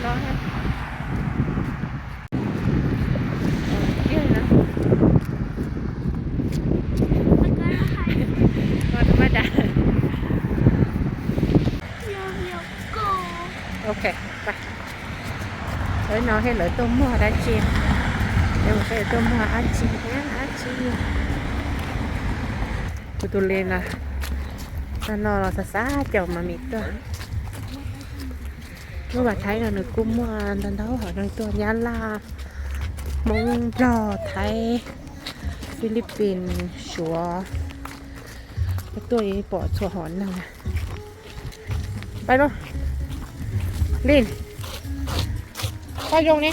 Los thiab. Kiag na. Koj da. Ok, pais. Lawv no thiab lawv tuaj muag dab tsi? Lawv mus saib lawv tuaj muag dab tsi thiab dab tsi. Kuv tus li na, tag no los xav xav caum mas mis tuaj. Lub Vam Thaib no nws kuj muaj ntau ntau hom neeg tuaj, Nyab Laj, Hmoob, Nplog, Thaib, Philippines, Suav, tuaj pom txhua hom neeg. Pais lauj. Lin, pab zoo ne.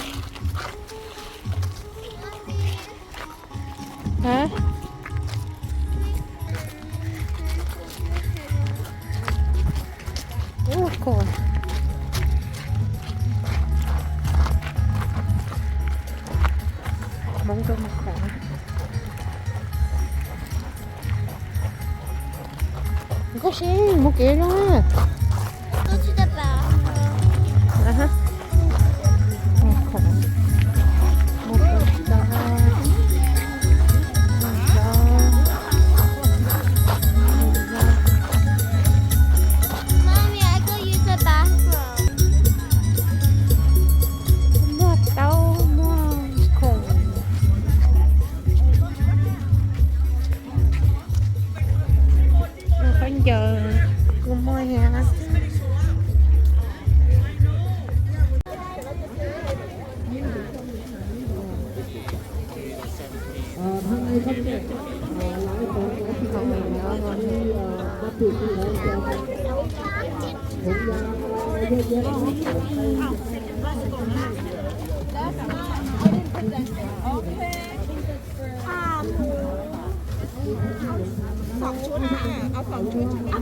Hab. Ub, khoom. Hmoob tuaj muag khoom. Koj sim mus kev no. Muag taub muag khoom. Khaub ncaws kuj muaj thiab. Song chuv na, au song chuv, au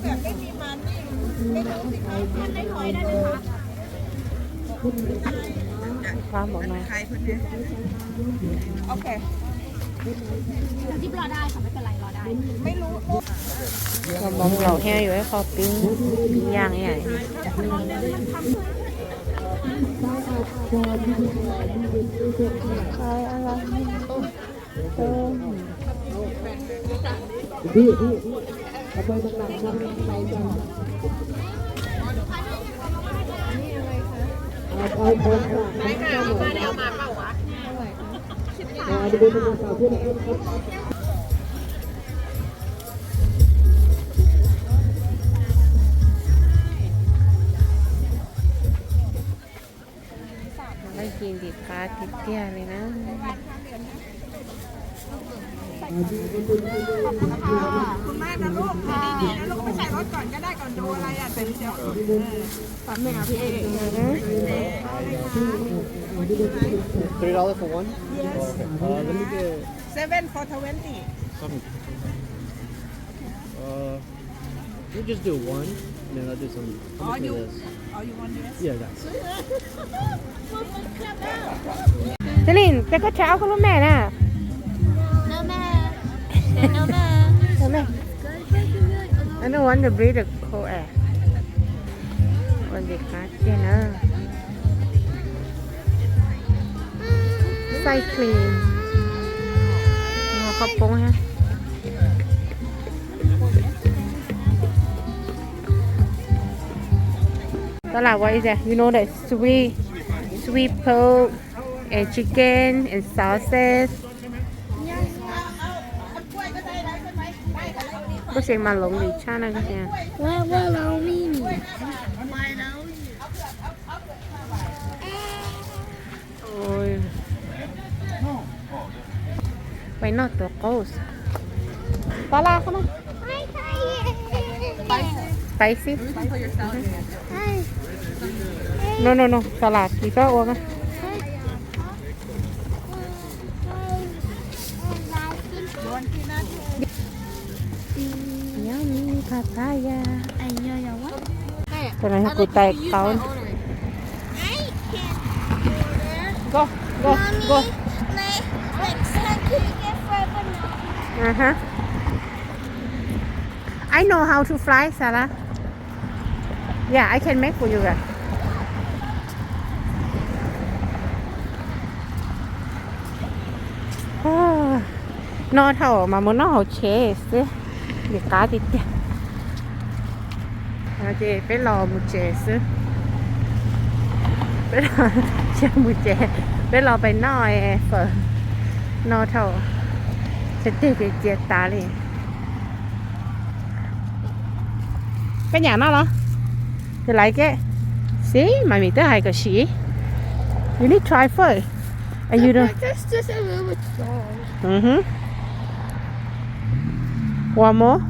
แบบไม่มีมันนี่, ไม่รู้สิครับ Khóa màu no. Ok. Màu mỏng lẩu heo rồi kho cứng, cứng dang vậy. Rồi, ăn rồi. Lawv ci ntim qab tiag tiag li na. ขอบคุณมากนะลูก ดีๆนะลูก ไม่ใส่รถก่อนก็ได้ ก่อนดูอะไรอ่ะ แต่เดี๋ยว Three dollar for one? Yes. Uh, let me get seven for twenty. Seven. Uh, we'll just do one, and then I'll do some. How much for this? Oh, you want this? Yeah, that. Celine, cho koj try ua koj lub me na. No me. No me. No me. I don't want to breathe the cold air. Ua ntej qab tiag na. Ice cream. Qhov poob thiab. Đó là what is that? You know that sweet, sweet pork and chicken and sausage. Koj xav mas loo li tshaj na koj xav. Ua ua loo mi. Ôi. Pais noj tuav qaub. Salad không? Spicy? No, no, no, salad, tsis txhob ua na. Yummy papaya. Tus no yog kuv tais qaub. Go, go, go. Uh-huh. I know how to fly, Sarah. Yeah, I can make for you guys. No dhau mas mus noj hauv tsev xwb, vim qab tiag tiag. Ces peb los mus tsev xwb. Peb los, mus tsev, peb los pais noj fawm no dhau, teg teg cia tas li. Koj nyiam noj los? You like it? See, mami twb hais kom siv. You need try first. And you don't. One more.